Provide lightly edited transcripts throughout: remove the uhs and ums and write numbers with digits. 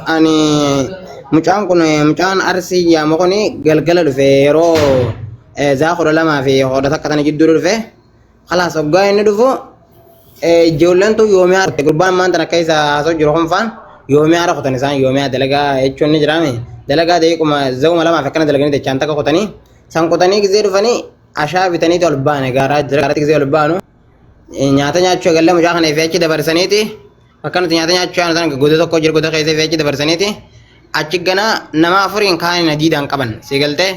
Ani mucaan kun mucaan Arsii jedhamu kun galgala dhufe yeroo zaa 12:11 tana jidduu dhufe. Kalaas hoggaa inni dhufu ijoolleen tun yoomii haara gurbaan maan tana keessa haasoo jiru kun faan yoomii haara kutan isaan yoomii dalagaa jechuun ni jiraame dalagaa daqiiquma za'uma lamaaf akkana dalaganii dachaan takka kutanii san kutanii gizee dhufanii ashaa bitaniiti ol baane gaaraa jira gaaratti gizee ol baanu nyaata nyaachuu eegallee mucaa kana ifee achi dabarsaniiti bakka nuti nyaata nyaachuu yaanu sana goda tokko jira goda keessa ifee achi dabarsaniiti achi ganaa nama afuriin kaaniin adiidhaan qaban si galtee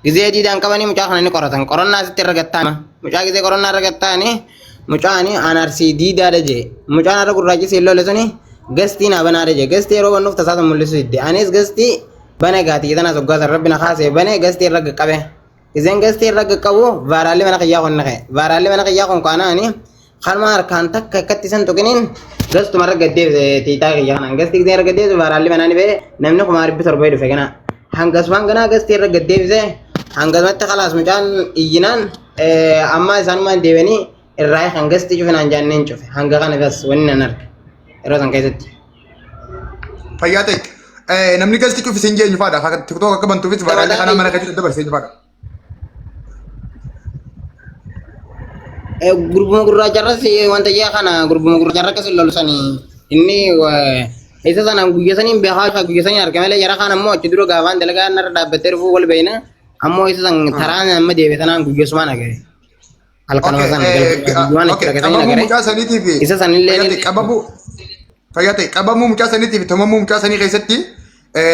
gizee adiidhaan qabanii mucaa kana ni qoratan qorannaa asitti irra gattaama mucaa gizee qorannaa irra gattaani mucaani aan arsii diidaadha jee mucaan har'a gurraachi siin lole suni gastii naa banaadha jee gastii yeroo bannuuf tasaa sun mul'isuu didde anis gastii bane gaatii tanaas hoggaa san rabbi na kaasee bane gastii irra qaqqabe Izeen gastii irra qaqqabu vaaraalli mana kiyyaa kun naqe. Vaaraalli mana kiyyaa kun kaanaani kanuma harkaan takka akkatti san tuqiniin gastuma irra gaddeebise tiitaa kiyya kanaan. Gastii gizee irra gaddeebise vaaraalli manaa ni ba'e namni 700,000 dhufe ganaa. Hangasumaan ganaa gastii irra gaddeebise hangasumatti kalaas mucaan iyyinaan amma isaanumaan deebi'anii irraa kan gastii cufinaan jaanneen cufe hanga kana bas wanni nan arge yeroo san keessatti. Fayyaa ta'e. Namni gasti cufi siin jeenyu faadha. Akka TikTok akka bantuufis vaaraallee kanaa mana keessatti dabarsee eenyu faadha. Gurbuma gurraacharras wanta jaa kana gurbuma gurraacharra akkas lolu sanii inni isa sana guyya saniin beekaa guyya saniin argame malee jara kaan ammoo achi dura gaafaan dalagaa narra dhaabbattee dhufuu wal beeyna ammoo isa san taraan amma deebi'e tanaan guyya sumaan agarre. Halkanuma sana guyyumaan itti rakkatanii Qabamuu nagaree. mucaa saniitii fi Isa sanillee ni- qabamuu fayyaa ta'e qabamuu mucaa saniitii fi tumamuu mucaa sanii keessatti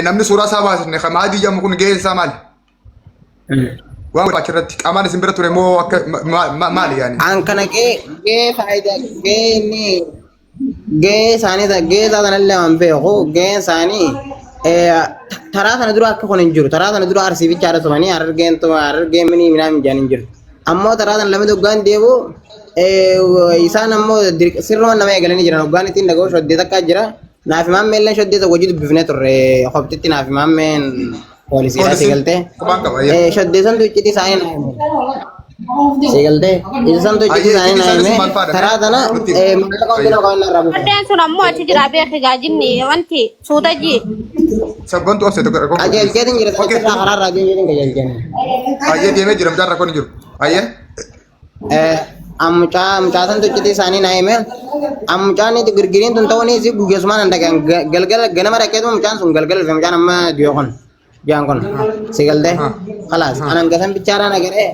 namni suuraa isaa baasne kan maadii jedhamu kun gaheen isaa maali? Waan achirratti qaamaan isin bira ture moo akka maali yaani? An kana gahee gahee faayidaa gahee inni Gahee isaanii gahee isaa sanallee waan beeku gaheen isaanii taraa sana dura akka kun hin jiru. Taraa sana dura arsii bichaadha tumanii harargeen tuma harargeen minii minaa mijaan hin jiru. Ammoo taraa sana lamni hoggaan deebu isaan ammoo sirruma nama eegalanii jiran hoggaan ittiin dhaga'u shoddee takkaa jira. Naaf maammeen shoddee tokko hojii dubbifnee turre qophiitti naaf maammeen poolisiidha si galtee. Qubaan qaba. Ayyee. Shoddee santu iccitii isaanii naa hime. Si galtee isa santu iccitii Ayyee, isaanii iccitii naa isaanii hime sun maal faadha? karaa tana Nutti. maallaqa hundi nama qabannaa irraa buufe. Addeen sun ammoo achi jira beeki gaajinni wanti suuta ji. Sabbantu obse tokko rakkoon kun. Qajeelcheetiin jira Okay. irraa karaa irraa deemeetiin qajeelcheen. Ayyee deemee jira mucaan rakkoon hin jiru. Ayyee. Mucaa mucaa santu iccitii isaanii naa hime. Mucaan girgiriin tun ta'uunis guyyasumaan hin dhaqan galgala ganama dhaqeetuma mucaan sun galgala dhufe mucaan amma du'e kun. Jaan kun si galtee khalaas an hanga san bichaadhaan agaree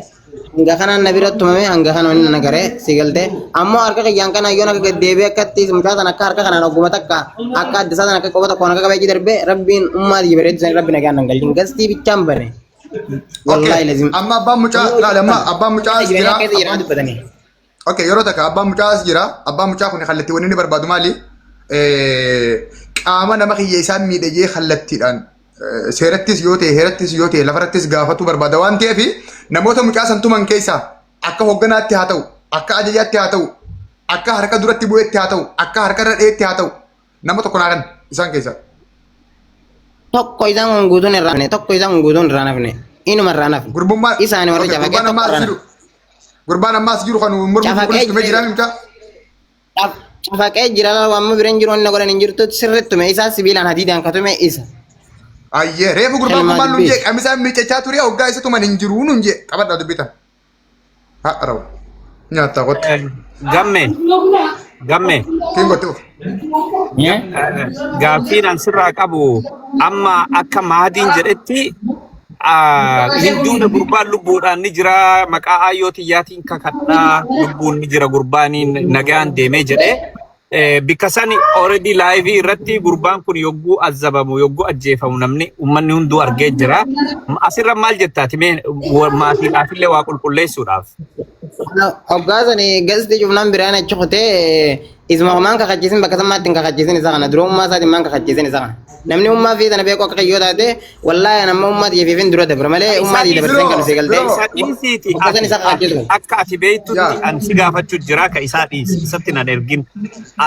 hanga kanaan na bira tumame hanga kana inni na agaree si galtee ammoo harka kiyyaan kana yoon akka gad deebi'ee akkatti mucaa sana akka harka kanaan ogguma takka akka adda isaa sana akka qofa tokkoon akka qabee achi darbee rabbiin ummaa tiyya bareedu sanii rabbi nagaan nan galchin gastii bichaan bane wallaahi lazim Amma abbaan mucaa laala amma abbaan mucaa as jireenya jira. keessa jiran dubbatanii. Okay, yeroo takka abbaan mucaa as jira. Abbaan mucaa kun kallattii wanni inni barbaadu maali? Qaama nama kiyya isaan miidhe jee kallattiidhaan seerattis yoo ta'e heerattis yoo ta'e lafarrattis gaafatu barbaada waan ta'eef namoota mucaa san tuman keessaa akka hogganaatti haa ta'u, akka ajajaatti haa ta'u, akka harka duratti bu'etti haa ta'u, akka harka irra dheetti haa ta'u nama tokko naa kenna isaan keessaa. Tokko isaan kun guutuun irraa hafne tokko isaan kun guutuun irraa hafne inuma irraa hafne. Gurbummaa Isaani warra Okay, cafaqee gurbaan tokko ammaa as irraa jiru. Gurbaan ammaa as jiru kan mormu Cafaqee kunis tumee jira. jiraa mucaa. Cafaqee jira amma biraan jiru wanni godhan hin jirtu sirriitti tume isaa sibiilaan hadiidaan ka tume isa. Ayyee reefu gurbaan kun Ilmaa maal nuun dubbii. jee qamisaan miiccachaa ture hoggaa isa tuman hin jiru nuun jee qabadhaa dubbitan. Haa rawu nyaattaa kottu. Gamme. Gamme. Tiin gotti of. Gaaffiin an sirraa qabu amma akka maadiin jedhetti hin duune gurbaan lubbuudhaan ni jira maqaa aayyoo tiyyaatiin kakadhaa lubbuun ni jira gurbaaniin nagaan deemee jedhee Bikka sani already live irratti gurbaan kun yogguu azzabamu yogguu ajjeefamu namni ummanni hunduu argee jira. Asirra maal jettaati mee maatiidhaafillee waa qulqulleessuudhaaf. Hoggaa sani gasti cufnaan biraan achi kutee isuma maan kakachiisin bakka sammaatti hin kakachiisin isa kana dura ummaa isaatiin maan kakachiisin isa kana. Namni ummaa fi tana beeku akka kiyyoo taate wallaahi an amma ummaa xiyyeeffiin dura dabra malee ummaa xiyya dabarseen kan isee galtee. Isa dhiisiiti Hoggaa san isa kakachiisu. akka ati beektutti Yaa. an si gaafachuu jira ka isaa dhiisi isatti nan ergin.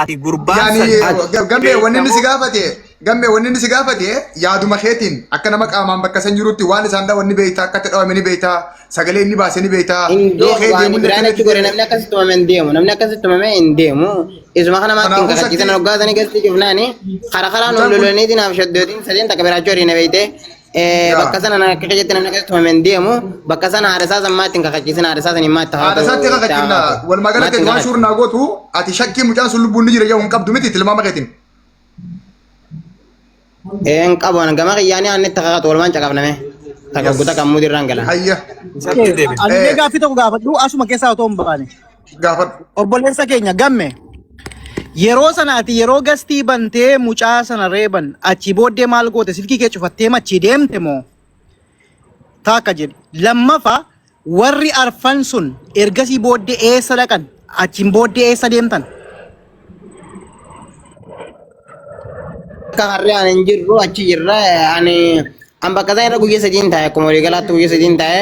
Ati gurbaan Yaani san gammee wanni inni si gaafate Gammee wanni inni si gaafate yaaduma keetiin akka nama qaamaan bakka san jirutti waan isaan dhawan ni beektaa, akka itti dhawame ni beektaa, sagalee inni baase ni beektaa. Hin Yoo deemu kee waan deemu biraan achi gore namni akkasitti tumame hin deemu. Namni akkasitti tumame hin deemu. Isuma kana maatti hin Kanaafuu kakachiisan shakkii hoggaa sanii gasti cufnaani kara karaan ol mucaan kun lolaniitiin naaf shaddootiin sadeen takka biraachuu horiina beeyte. Yaa. Bakka sana akka jette namni akkasitti tumame hin deemu. Bakka sana haadha isaa san maatti hin kakachiisan haadha isaa sanii maatti Haadha isaatti itti kakachiifna. haatu. Walumaa Maatti galatti hin waan kakachiisan. shuurnaa gootu ati shakkii mucaan sun lubbuun ni jira jedhu hin qabdu miti tilmaama keetiin. Een qabu an gama kiyyaanii aanni itti kakatu walumaan caqafname. Takka Yes. guuta kan muudirraan galan. Hayya. Isatti deebi. Ani illee Eh, gaaffii tokko gaafadhu asuma keessaa otoo hin baane. gaafadhu. Obboleessa keenya gamme yeroo sanaati yeroo gastii bantee mucaa sana reeban achii booddee maal goote silkii kee cufattee machii deemte moo taakka jedhi. Lammaffaa warri arfan sun ergasii booddee eessa dhaqan achiin booddee eessa deemtan? Akka harree ani hin jirru achi jirra ani an bakka isaa irra guyyaa sadiin taa'e akkuma walii galaatti guyyaa sadiin taa'e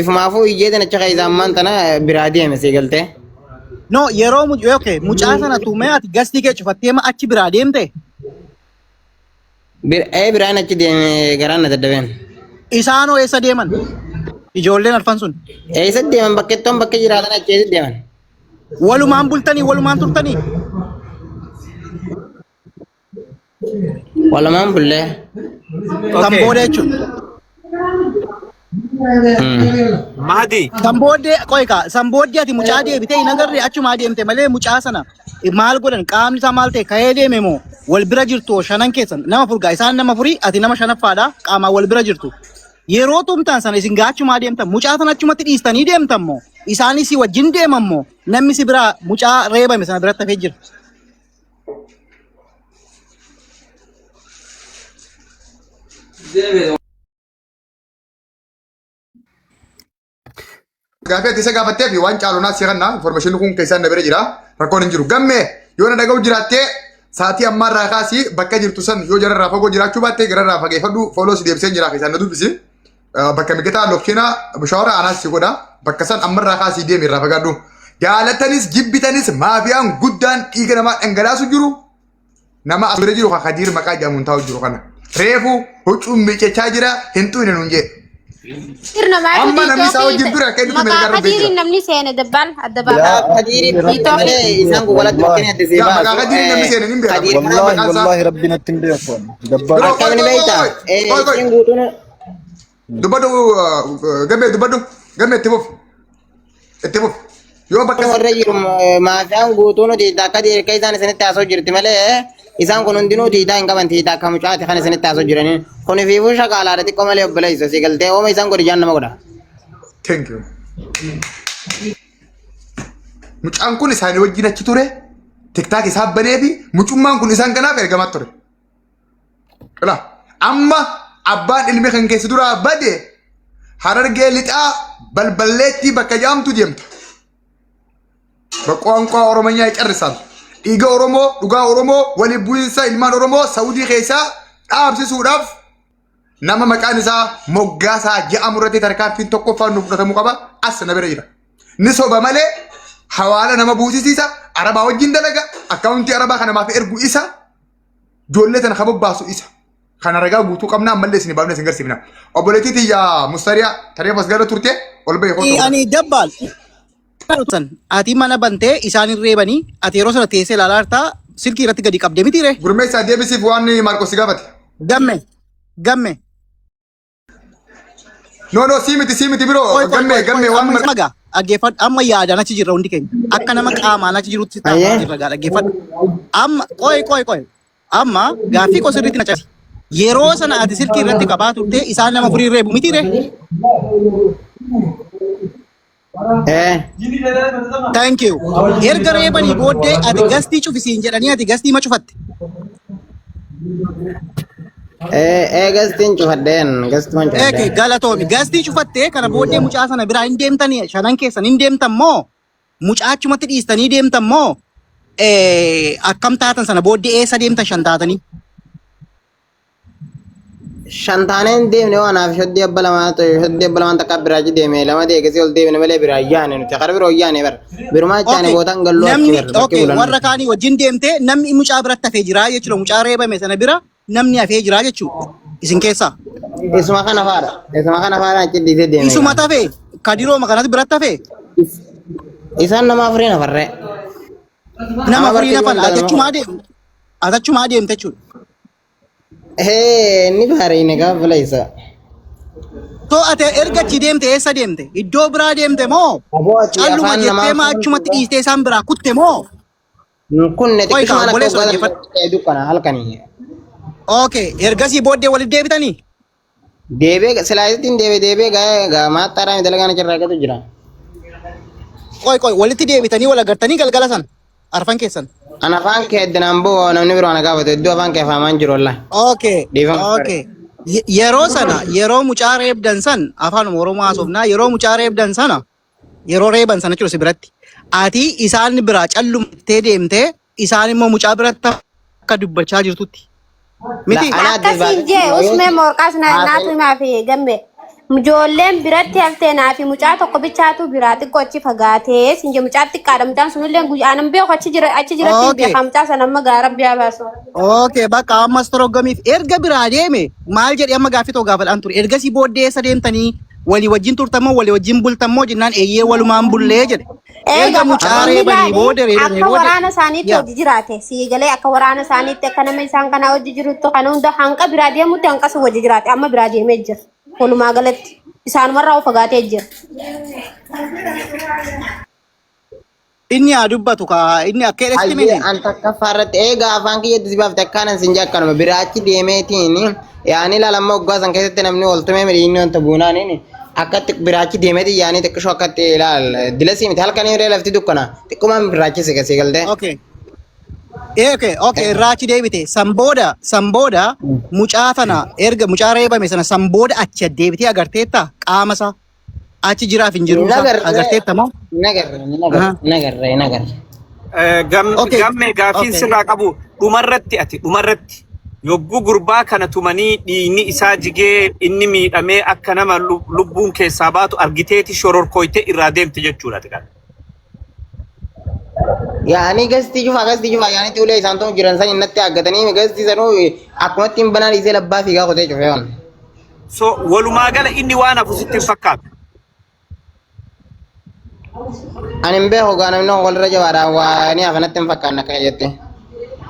ifumaafuu ijjeetiin achi keessa ammaan tana biraa deeme sii galtee. No yeroo okay, mucaa sana tumee ati gastii kee cufattee ma achi biraa deemte? Biraan achi deeme garaan na daddabeen. Isaanoo eessa deeman? Ijoolleen arfan sun. Eessa deeman bakkettoon bakka jiraatan achi eessa deeman? Walumaan bultanii walumaan turtanii? Walumaan bullee. Kan Okay. booda jechuudha. Mahdi. Kan booddee qoy kaa san booddee ati mucaa deebitee hin agarre achumaa deemte malee mucaa sana maal godhan qaamni isaa maal ta'e ka'ee deeme moo wal bira jirtu hoo shanan keessan nama furgaa isaan nama furii ati nama shanaffaadha qaamaan wal bira jirtu. Yeroo tumtaan sana isin gaachumaa deemtan mucaa sana achumatti dhiistanii deemtan moo isaanis si wajjin deeman moo namni si biraa mucaa reebame sana biratti hafee jira. Gaaffii ati isa gaafattee fi waan caalu naaf si kanna information kun keessaan na bira jira rakkoon hin jiru. Gammee yoo na dhaga'u jiraattee sa'aatii ammaa irraa kaasii bakka jirtu san yoo jararraa fagoo jiraachuu baatte gararraa fageeffadhu fooloo si deebisee jira keessaan na dubbisi. Bakka mijataa lookkeena shaawara anaas si godha bakka san ammarraa kaasii deemi irraa fagaadhu. Jaalatanis jibbitanis maafiyaan guddaan dhiiga namaa dhangalaasu jiru nama as bira jiru kan Kadiir maqaa jedhamuun taa'u jiru kana. Reefu huccuun miiccachaa jira hin xuyne nuun jee. Sirna maatu Amma namni isaa tiitookii wajjin ture akka inni maqaa tumee garuu Kadiiriin beekira. namni seene dabbal adda Maqaa baafadhu. Kadiirii Tiitookii malee isaan kun walatti bakkeen adda see Yaa maqaa baasu. Kadiiriin namni seene hin beekama. Kadiir kana Wallahi Maqaan isaa. wallahi rabbi natti hin beeku. Dabbaa Biroo qoy akkamni qoy beektaa? qoy qoy qoy. Isiin guutuun Dubbadhu gammee dubbadhu gammee itti fufi itti fufi. Yoo bakka warra jiru maafiyaan guutuun tiitaa akka akka isaan isinitti haasoo jirti malee isaan kun hundinuu tiitaa hin qaban tiitaa akka mucaati kan isinitti haasoo jiranii. Kun fiifuu shaqaalaadha xiqqoo malee obboleessa si galtee ooma isaan godhi jaan nama godha. Thank you. Mucaan kun isaanii wajjin achi ture. Tiktaak isaa banee fi mucummaan kun isaan kanaaf ergamaa ture. Ilaa amma abbaan ilmi kan keessa duraa bade harargee lixaa balballeettii bakka jaamtu deemta. Qoonqoo Oromonyaa carrisan. Dhiiga Oromoo, dhugaa Oromoo, waliin bu'iinsa ilmaan Oromoo Saudii keessaa dhaabsisuudhaaf nama maqaan isaa Moggaasaa jedhamu irratti tarkaanfiin tokkoffaan nu fudhatamuu qaba. As na bira jira. Ni soba malee hawaala nama buusisiisa, Arabaa wajjin dalaga, akkaawuntii Arabaa kan namaaf ergu isa, ijoollee tana kan bobbaasu isa. Kana ragaa guutuu qabna ammallee isin baafnee isin garsiifna. Obboleettii tiyya Mustariyaa taree as gara turte ol bahee kootu. Ani dabbaal san ati mana bantee isaan hin reebanii ati yeroo sana teessee ilaalaa jirtaa silkii irratti gadi qabde miti ree. Gurmeessaa deebisiif waan Maarqos si gaafate. Gamme gamme. No no sii miti sii miti biroo Qoy qoy gammee qoy qoy gammee waan amma isa magaa dhaggeeffadhu amma yaadaan achi jirra hundi keenya akka nama qaamaan achi jirutti taa'aa Ayyee. jirra gaa dhaggeeffadhu amma qoy qoy qoy amma gaaffii koo sirriitti na cabsi yeroo sana ati silkii irratti qabaa turte isaan nama furii reebu miti ree Eh. Thank you. Erga reebanii booddee ati gastii cufisiin jedhanii ati gastii ma cufatte? Eh, eh, gastiin cufadheen, gastuman Eeke cufadheen. galatoomi. Gastii cufattee kana booddee mucaa sana biraa hin deemtanii shanan keessan hin deemtan moo mucaa achumatti dhiistanii deemtan moo akkam taatan sana booddee eessa deemtan shan taatanii? Shan taaneen deemne waan haaf shoddii abba lamaa shoddii abba lamaan takka biraa achi deeme lama deegasii ol deemne malee biraa yaane nuti kara biroo yaane bar birumaa chaane Okay. bootaan galloo achi Namni bar bakkee okay bulan. warra kaanii wajjin deemtee namni mucaa biratti hafee jira jechuudha. Mucaa reebame sana bira namni hafee jira jechuudha. Isin keessaa. Isuma kana faadha. Isuma kana faadha achi dhiisee deeme. Isuma tafe kadirooma kanatti biratti hafe Isaan nama afurii nafarree. nama Nama afurii bartee nafan jiru ati adeem ati achumaa adeemte jechuudha. Hee inni baariine gaafa fila isa. Too ati erga achi deemte eessa deemte? Iddoo biraa deemte moo? Aboo ati Calluma afaan jettee namaa maa achumatti dhiistee isaan biraa kutte moo? Kunne Qoy xiqqishumaan kaa akka obboleessa waggaa dhaggeeffadhu. ta'e dukkana halkanii. Okay, ergasii booddee walitti deebitanii? Deebee silaa ittiin deebee deebee gaa'ee gaa maaxxaadhaan dalagaan achirraa argatu jira. Qoy qoy walitti deebitanii wal agartanii galgala san arfan keessan. An afaan kee eddanaan boo namni biroo na gaafatu iddoo afaan kee afaamaan jiru wallahi. Okay, Dhiifama. okay. Yeroo sana yeroo mucaa reebdan san afaan Oromoo haasofnaa yeroo mucaa reebdan sana yeroo reeban sana jechuudha si biratti. Ati isaan biraa callumtee deemtee isaan immoo mucaa biratti akka dubbachaa jirtutti. Miti? La- Anaa Akkasiin jee usmee morqaas naatu himaa fi gamme. Ijoolleen biratti haftee naa fi mucaa tokko bichaatu biraa xiqqoo achi fagaatee siin jee mucaa xiqqaadha mucaan sunillee guyyaa anan beeku achi jira achi jiratti hin Okay. beekaa mucaa sana amma gaa rabbi haa baasu. Okay, bakka ammas toroggamiif erga biraa deeme maal jedhee amma gaaffii tokko gaafadhaan ture. Ergasii booddee eessa deemtanii walii wajjin turtammoo walii wajjin bultammoo jennaan eeyyee walumaan bullee jedhe. Erga mucaa inni reebanii laali booda reebanii akka booda. waraana isaaniitti Yaa. hojii jiraate sii galee akka waraana isaaniitti akka nama isaan kanaa hojii jirutti kana hunda hanqa biraa deemutti hanqa sun hojii jiraate amma biraa deemee jira. Walumaa galatti isaanumarraa of fagaatee jira. Inni haa dubbatu kaa inni akka jedhetti Ayyee miti. an takkaffaa irratti eegaa afaan kiyyatti si baafte akkaanan sin jakkanuma biraachi deemeetiin yaani ilaalamma waggaa san keessatti namni oltumee midhiinni wanta buunaaniin akkatti biraachi deemeetiin yaanii xiqqishoo akkatti ilaal dilasii miti halkan hiree lafti dukkana xiqqumaan biraachi si gasii galtee. Okay. Okay, okay, irraa achi deebite. San booda, san booda mucaa tana erga mucaa reebame sana san booda achi deebitee agarteetta qaama isaa achi jiraaf hin jiruu isaa Nagarree. agarteetta moo? Nagarre nagarre nagarre nagarre. Okay. Gamme gaafiin Okay. sirraa qabu dhumarratti ati dhumarratti yogguu gurbaa kana tumanii dhiigni isaa jigee inni miidhamee akka nama lubbuun keessaa baatu argiteeti shororkooytee irraa deemte jechuudha ati kana. Yaani gastii cufaa gastii cufaa yaani ulee isaan ta'u jiran san innatti aggatanii gastii sanuu akkumatti hin banaa dhiisee labbaa fiigaa kutee cufee waan. So walumaa gala inni waan hafu sitti hin fakkaatu. Ani hin beeku gaa namni walirra jabaadha waa ni hafanatti hin fakkaanne akkana jette.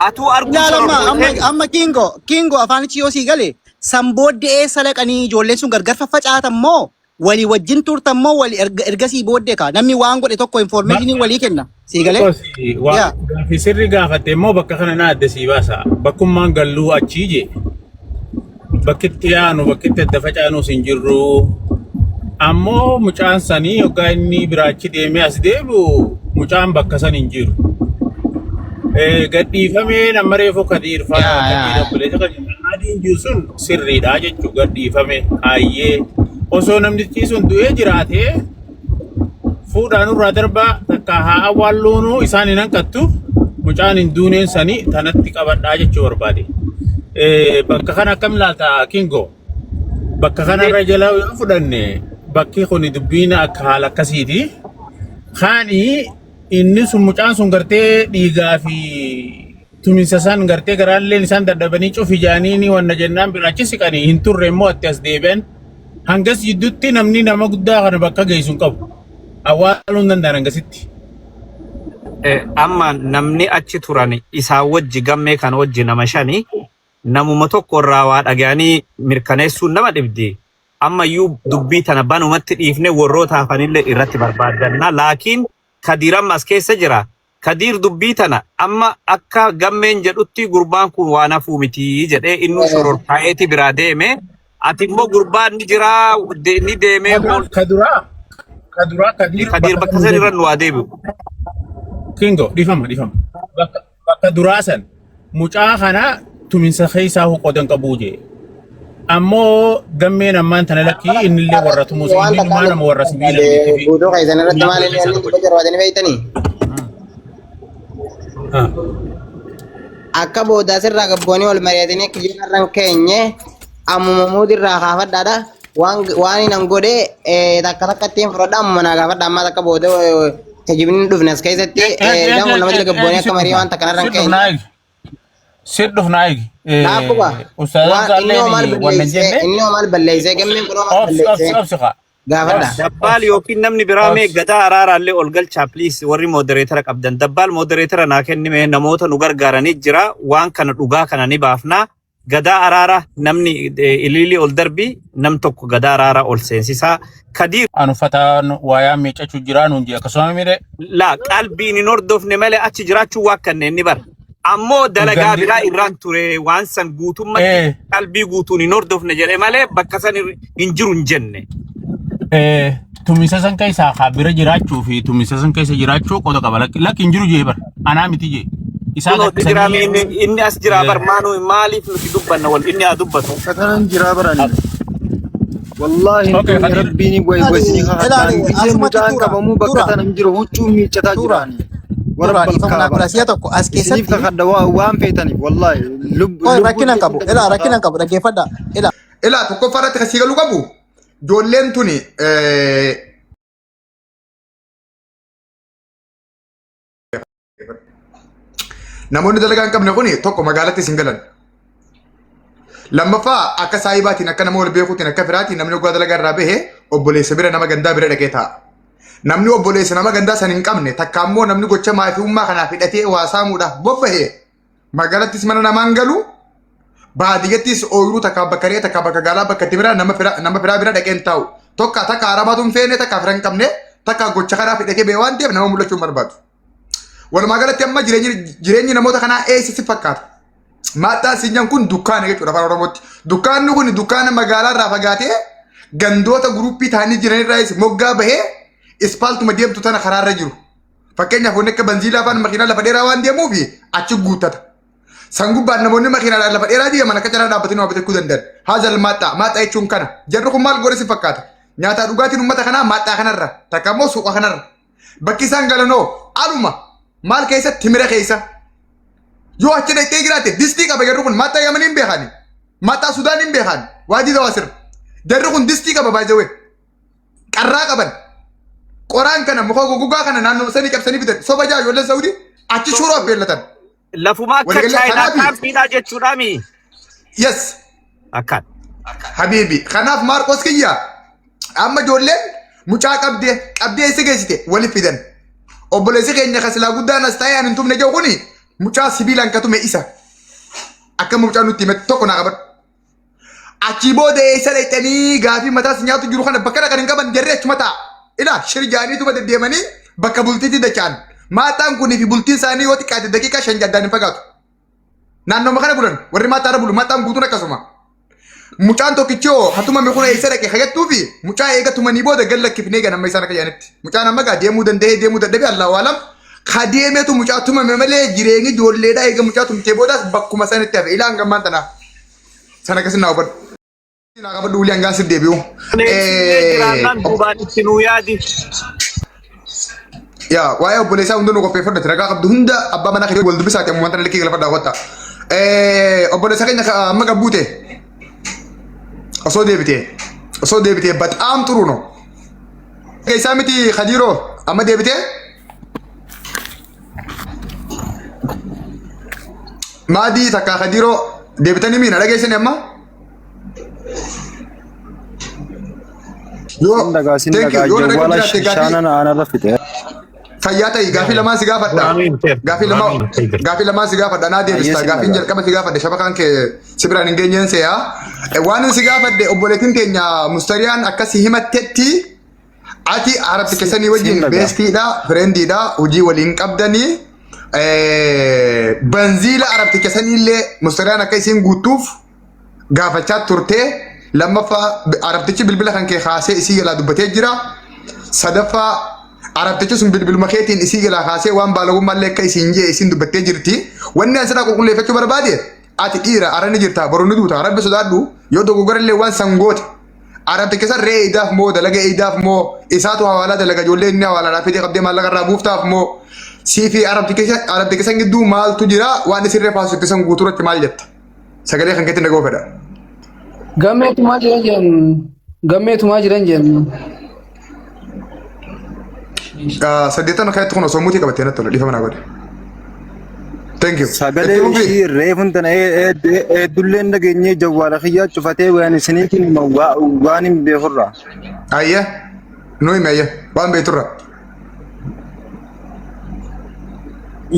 Atuu arguu Ilaalamma amma shororkooytee amma kingo kingo afaanichi yoo sii gale san booddee eessa dhaqanii ijoolleen sun gargar faffacaatan moo walii wajjin turtan moo walii ergasii booddee kaa namni waan godhe tokko information walii kenna sii galee? Tokkos waa Yaa. gaaffii sirri gaafatte immoo bakka kana na adda sii baasa. Bakkummaan galluu achii jee. Bakki itti yaanu bakki itti adda facaanus hin jirru. Ammoo mucaan sanii yoggaa inni biraachi deemee as deebi'u mucaan bakka san hin jiru. Gadhiifamee nama reefu Kadiir fa'aa Yaa yaa. Kadiir obboleessa kan adiin jiru sun sirriidha jechuudha gadhiifame hayyee. Osoo namtichi sun du'ee jiraatee fuudhaan irraa darbaa takka haa awwaalluunuu isaan hin hanqattu mucaan hin duuneen sanii tanatti qabadhaa jechuu barbaade. Bakka kana akkam ilaalta Kingo? Bakka kanarra jala yoo fudhanne bakki kun dubbiin akka haala akkasiiti. Kaani inni sun mucaan sun gartee dhiigaa fi tuminsa san gartee garaalleen isaan dadhabanii cufi jaanii ni wanna jennaan biraachi siqanii hin turre immoo itti as deebi'an. Hangas jidduutti namni nama guddaa kana bakka geessu hin qabu. Awwaaluu hin danda'an hangasitti. Amma namni achi turan isaan wajji gammee kana wajji nama shani namuma tokko irraa waa dhaga'anii mirkaneessuun nama dhibdi. Ammayyuu dubbii tana banumatti dhiifne warroota hafanillee irratti barbaaddanna. Laakiin Kadiir amma as keessa jira. Kadiir dubbii tana amma akka gammeen jedhutti gurbaan kun waan hafuu miti jedhee innuu shororkaa'eeti biraa deeme. Ati immoo gurbaan ni jiraa ni deemee ol Kaduraa kaduraa Kadiir Kadiir bakka bakka san irra nu haa deebi'u. Kingo dhifama dhifama. Bakka bakka duraa san mucaa kana tuminsa keessaa qodan qabuu jee. Ammoo gammeen ammaan tana lakkii innillee warra tumuus Waan inni takka dhumaa nama warra sibiila miti fi guutuu keessan irratti maal inni keessaa inni tokko. dubbachuu barbaadanii beektanii? Akka boodaa sirraa gabboonii wal mari'atanii kiyyaan irra hin keenye Ammuma muudirraa kaafadhaadha. Waan waan inni godhe takka takka ittiin fudhadha ammuma naa gaafadha ammaa takka booda tajibni hin dhufne as keessatti isaan kun nama jala gabboonee akka marii waan takka narra hin keenye. Sit dhufnaa eegi. Dhaabbuka. Ustaazaan Waan inni hoo maal Saalleen wanna balleessee jenne inni hoo maal balleessee gammeen kun hoo maal obsi obsi balleessee obsi kaa. gaafadha. Dabbaal yookiin namni biraa mee Obsi. gadaa araaraallee ol galchaa please warri modereetara qabdan. Dabbaal modereetara naa kennime namoota nu gargaaranii jira. Waan kana dhugaa kana ni baafna. Gadaa araara namni ililii ol darbii nam tokko gadaa araara ol seensisaa. Kadiir An uffataan waayaa miiccachuu jiraa nuun jee akkasuma mire la qalbiin hin hordofne malee achi jiraachuu waa kanneen ni bara. Ammoo dalagaa Gandi biraa irraan ture waan san guutummatti qalbii guutuun hin hordofne jedhe malee bakka san hin jiru hin jenne. Tumisa san keessaa haa bira jiraachuu fi tumisa san keessa jiraachuu qoda qaba. Lakki lakki hin jiru jee bar. Anaa miti jee. Isaa Kunoo lakkisanii jiraame inni as jiraa bar maanuu maaliif nuti dubbanna wal inni haa dubbatu. Bakka kanan jiraa barani. Wallaahi hin Okay, duune Khadiir. rabbiin way wasinii Ilaali kakadhaan gisee asumatti mucaan tuura qabamuu bakka tuura tana hin jiru huccuu miiccataa tuura jiraani. Warra tuura dhiifama naa balkaaba. godha si'a tokko as Isiniif keessatti kakadha waan feetaniif wallaahi qoy rakkina lubbuun hin qabu keessan ilaa rakkina dhaggeeffataa. hin qabu dhaggeeffadha ilaa. Ilaa tokkoffaa irratti kan sii galuu qabu ijoolleen tuni namoonni dalagaa hin qabne kuni tokko magaalatti isin galan. Lammaffaa akka saayibaatiin akka nama wal beekuutiin akka firaatiin namni waggaa dalagaa irraa bahe obboleessa bira nama gandaa bira dhaqee taa'a. Namni obboleessa nama gandaa san hin qabne takka ammoo namni gocha maafiyummaa kanaaf hidhatee waa saamuudhaaf bobbahe magaalattis mana namaan galu baadiyyattis ooyiruu takka bakka re'ee takka bakka gaalaa bakka itti biraa nama firaa bira dhaqee hin taa'u. Tokka takka arabaatu hin feene takka fira hin qabne takka gocha kanaaf hidhatee bahe waan ta'eef nama mul'achuu hin barbaadu. Walumaa galatti amma jireenyi namoota kanaa eessa si fakkaata? Maaxxaan siinyan kun dukkaana jechuudha afaan Oromootti. Dukkaanni kun dukkaana magaalaa irraa fagaatee gandoota guruppii ta'anii jiran irraa moggaa bahee ispaaltuma deemtu tana karaarra jiru. Fakkeenyaaf wanni akka banziilaa afaan makiinaa lafa dheeraa waan deemuuf achi guuttata. San gubbaan namoonni makiinaadhaan lafa dheeraa deeman akka carraa dhaabbatanii waa bitachuu danda'an. Haazal maaxxaa maaxxaa jechuun kana. Jarri kun maal godhe si fakkaata? Nyaataa dhugaatiin uummata kanaa maaxxaa kanarra takka immoo suuqa kanarra. Bakki isaan galanoo aluma maal keessa timira keessa. Yoo achi dhaqxee jiraatte distii qaba jarri kun maaxxaa Yamanii hin beekani. Maaxxaa Sudaan hin beekan. Waajii dawaasir. Jarri kun distii qaba baay'ee. Qarraa qaban. Qoraan kana muka goggogaa kana naannoo sanii cabsanii bitan. Soba jaa ijoolleen Saudii achi shuroo affeellatan. Lafuma akka Waliigalee chaayinaa kanaafi kaampiidhaa jechuudhaami. yes Akkaan. habiibi kanaaf Maarqos kiyya amma ijoolleen mucaa qabdee qabdee eessa geessite waliif fidan. Obboleessi keenya kan silaa guddaan as taa'ee ani hin tumne jiru kuni mucaa sibiilaan katume isa. Akka mucaan nutti himate tokko naa qabadhu. Achii booda eessa dhaqxanii gaafii mataas nyaatu jiru kana bakka dhaqan hin qaban jarri achuma taa'a. Ilaa shirjaaniituma deddeemanii bakka bultiitti dacha'an. Maaxaan kunii fi bultiin isaanii yoo xiqqaate daqiiqaa 5 addaan hin fagaatu. Naannooma kana bulan warri maaxaarra bulu maaxaan guutuun akkasuma. Mucaan tokkichi hoo hatumame kun eessa dhaqe kagattuu fi mucaa eega tumanii booda gad lakkifnee gan amma isaan akka jedhanitti. Mucaan amma gaa deemuu danda'ee deemuu dadhabee Allahu alam. Ka deemetu mucaa tumame malee jireenyi ijoolleedhaa eega mucaa tumtee boodaas bakkuma sanitti hafe. Ilaa hangammaan tanaa. Sana akkasii naa hubadhu. Naa qabadhu wulii hangaan siif deebi'u. Leensillee jiraannaan duubaan itti nuu yaadi. Yaa waa'ee obboleessaa hunda nu qopheeffadhu ragaa qabdu hunda abbaa manaa keetii wal dubbisaati amma wanta likkii galfadhaa kottaa. Obboleessa keenya amma gabbuute osoo deebitee baxaam xuru no. Keessaa miti Khadiiroo amma deebitee Maadii takka Khadiiroo deebitanii miina dhageessanii amma? Yoo Sin dhagaa sin thank you dhagaa yoo na dhagaa jawwaala jiraatte gaafii shaanan aanarra fixe. fayyaa ta'i gaafii lamaan si gaafadha. Gaafii lamaan si gaafadha naa Hayyee deebista sin gaafiin dhagaa. jalqaba si gaafadhe shabakaan kee si biraan hin geenyeen see'a. Waan si gaafadhe obboleettiin teenya mustariyaan akkasi himattetti ati arabti keessanii Sin wajjin dhagaa. beestiidha firendiidha hojii waliin qabdanii banziila arabti keessanii illee mustariyaan akka isiin guuttuuf gaafachaa turte lammaffaa arabtichi bilbila kan kee kaasee isii jalaa dubbatee jira sadaffaa arabtichi sun bilbiluma keetiin isii jalaa kaasee waan baalagummaa illee akka isiin jee isiin dubbattee jirti wanni an sirraa qulqulleeffachuu barbaade ati dhiira arani jirta boru ni duuta rabbi sodaadhu yoo dogoggora illee waan san goote arabticha san re'ee idaaf moo dalaga idaaf moo isaatu hawaalaa dalaga ijoollee inni hawaalaadhaa fidee qabdee maallaqa irraa buuftaaf moo sii fi arabticha san gidduu maaltu jira waan isin reefaa san guutuu irratti maal jetta? Sagalee kan keetti dhaga'uu fedha. Gammeetumaa jiran jedhan. Gammeetumaa jiran jedhan. Saddeettan kanatti kun osoo mutii qabattee natti tola dhiifama naa godhe. Thank you. Sagalee Itti fufi. ishii reefun tana heddulleen dhageenyee jawwaala kiyyaa cufatee waan isiniitiin hima waan hin beekurraa. Ayyee. Nu himi ayyee. Waan beekturra.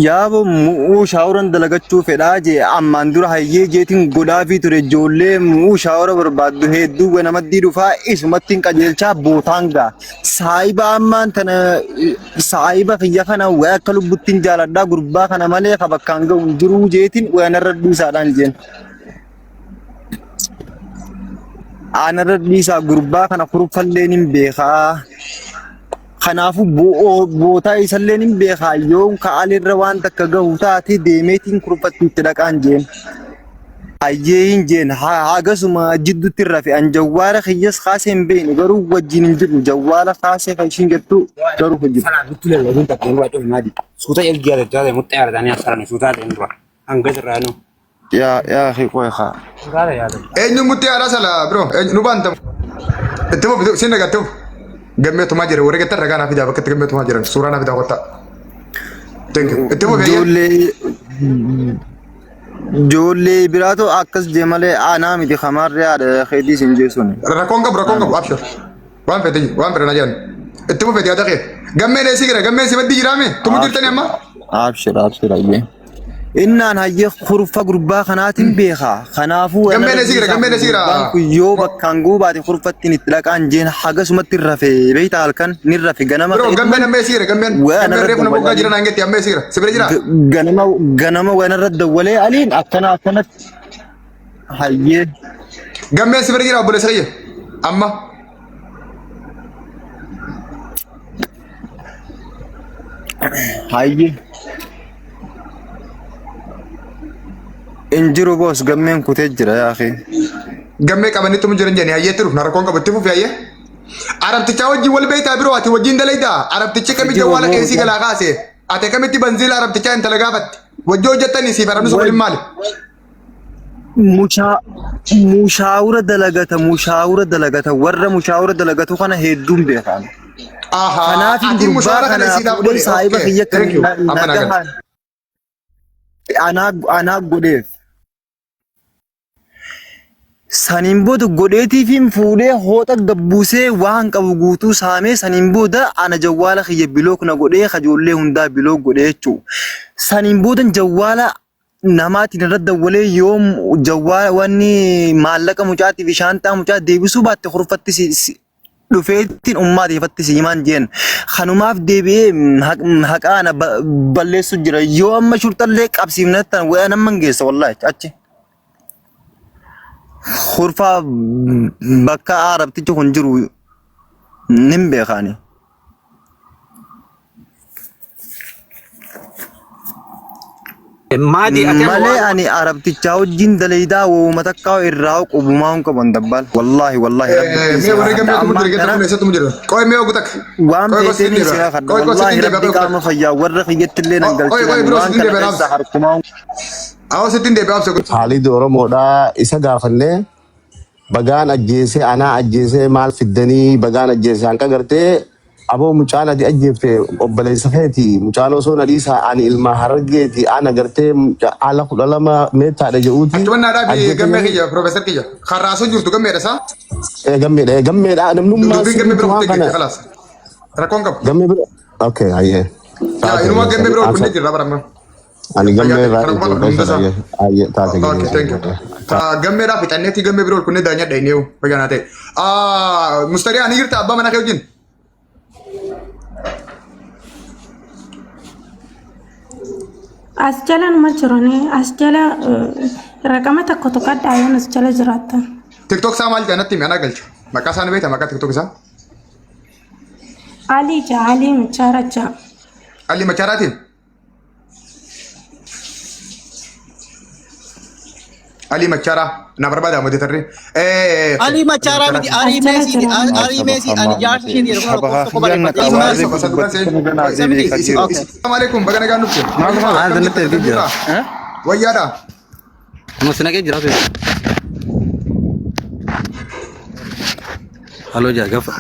Yaabo mu'uu shaawuran dalagachuu fedhaa jee ammaan dura hayyee jeetiin godhaafii ture ijoollee mu'uu shaawura barbaaddu hedduu wanamaddii dhufaa isumattiin qajeelchaa bootaan gaa. Saayiba ammaan tana saayiba kiyya kana waa akka lubbuttiin jaaladhaa gurbaa kana malee ka bakkaan ga'u hin jiruu jeetiin wanarra dhiisaadhaan jeen. Anarra dhiisaa gurbaa kana kurfalleen hin beekaa. Kanaafuu bootaa isalleen hin beekaa yoon ka'alirra waan takka gahu taate deemeetiin kurfatti itti dhaqaan jeen. Hayyee hin jeen hagasuma jidduutti rafe an jawwaala kiyyas kaasee hin beekne garuu wajjin hin jiru jawwaala kaasee kan ishiin jettu garuu hin jiru. Suuta ergiyaa jajjabe muxxee arganii asxaan suutaa ta'een dura hanga irraa nu. Yaa yaa qoy haa. Eenyu mutti aadaa sala bro nu baantamu. Itti fufi siin dhagaa itti fufi. Gammeetumaa jira warri gattan ragaa naa fidaa bakka itti gammeetumaa jiran suuraa naa fidaa kottaa. Thank you. Itti fufi ayyee. Ijoollee ijoollee biraatu akkas jee malee anaa miti kamaarree haadha keetii siin jeessuun. Rakkoon qabu rakkoon qabu abshir. Waan fedhe waan fedhe na jedhan. Itti fufi yaada kee. Gammeen eessi jira gammeen si maddii jiraame tumu jirtani amma. Abshir abshir hayyee. Innaan hayyee kurfa gurbaa kanaatiin beekaa. Kanaafuu Gammeen eessi jira gammeen eessi jira. gurbaan kun yoo bakkaan guubaate kurfattiin itti dhaqaan jeen hagasumatti rafee beektaa halkan ni rafe ganama Bro gammeen amma eessi jira gammeen Waan gammeen irra reefu nama waggaa dawwalee jira naan getti amma eessi jira si bira jira. ganama ganama waan irra dawwalee aliin akkana akkanatti hayyee Gammeen si bira jira obboleessa kiyya amma. hayyee injiru boos gammeen kutee jira yaakee. Gammee qabanii tumu jiran jedhanii hayyeetti dhufna rakkoon qabu itti fufi hayyee. Arabtichaa wajjin wal beektaa biroo ati wajjin dalaydaa arabtichi kamitti Jiru jawwaala moo keessii galaa kaase ati kamitti banziila arabtichaa intala gaafatte wajjin hojjettanii siif arabni sun waliin maali? Mushaawura dalagata mushaawura dalagata warra mushaawura dalagatu kana hedduun beekan. Ahaa Kanaaf ati gurbaa mushaara kana kana isiidhaaf fuudhee godhe saahiba okay kiyya kan thank you amma naa gala. nagahaan anaa godheef. Saniin booda godheetiifiin fuudhee hooxa gabbuusee waan qabu guutuu saamee saniin booda ana jawwaala kiyya bilook na godhee kajoollee hundaa bilook godhee jechuudha. Saniin booda jawwaala namaatiin irra dawwalee yoom jawwaala wanni maallaqa mucaatii fi shaanxaa mucaa deebisuu baatte kurfatti dhufeettiin ummaatiifatti si himaan jeen. Kanumaaf deebi'ee haqa ana balleessu jira. Yoo amma shurxallee qabsiifnattan wayyaa nama hin geessa wallaahi achi. Kurfaa bakka arabtichi kun jiru nin beekaani. Maadii ati amma Malee waan ani arabtichaa wajjin dalaydaa wooma takkaa irraa qubumaa hin qaban dabbaal. Wallaahi wallaahi rabbi Mee si warri haa gammee tumu ammaan jira kana getta kun eessatti tumu jira. Qoy mee ogu takka. waan Qoy qoy sitti beektanii si deebi'a. haa kadha. Qoy qoy sitti Wallaahi deebi'a rabbi qoy ogu qaama takka. fayyaa warra kiyyatti illee nan Qoy qoy galchinan biroo waan sitti kana deebi'a keessa naabsi. harkumaa Awwa sitti deebi'a abse. Haalli Oromoodhaa isa gaafannee bagaan ajjeesee anaa ajjeesee maal fiddanii bagaan ajjeesee hanqa gartee aboo mucaan ati ajjeefte obboleessa keeti mucaan osoo na dhiisaa ani ilma harargeeti ana gartee ala 12 meettaadha jedhuuti Achuma naa dhaabi ajjeefte gammee jedhanii kiyya piroofeesar kiyya. Karraasoo jirtu gammeedha isaa. Gammeedha gammeedha namnummaan Dubbiin gammee sirriitti bira waan kuttee kana jirti kalaas. Rakkoon qabu. Gammee bira okay hayyee Yaa taate inumaa gammee bira hayyee kunnee jirra bara amma. Ani Fayyaa gammee ta'e irraa kana quba qabdu hunda profeesar isaa. hayyee hayyee taate Okay, gammee thank you. Gammeedhaa fixanneetti gammee biroo kunnee daanyadha inni yoo fayyaa naa ta'e. Mustariyaa ni jirta abbaa manaa kee wajjin? As jala numa jirani as jala raqama tokko tokkodha yoon as jala jiraattan. TikTok isaa maal jedha natti himi anaa galcha. Maqaa isaa ni beekta maqaa TikTok isaa? Alii jaa Alii Michaara jaa. Ali Machaaraatiin? Ali Macharaa na barbaada amma tarree. Ali Macharaa miti As Arii jala Meesiiti. jirani. Arii Meesii ani jaarsa isheeti yeroo lakkoofsa tokko barreeffadhe. Isa maali? Isa miti? Okay. Assalamu alaikum baga nagaan dhufte. Maal Akkam natti jirta ergee jira? jirta? Wayyaadha. Amma sinaqee jiraatu. Haloo jaa gafa.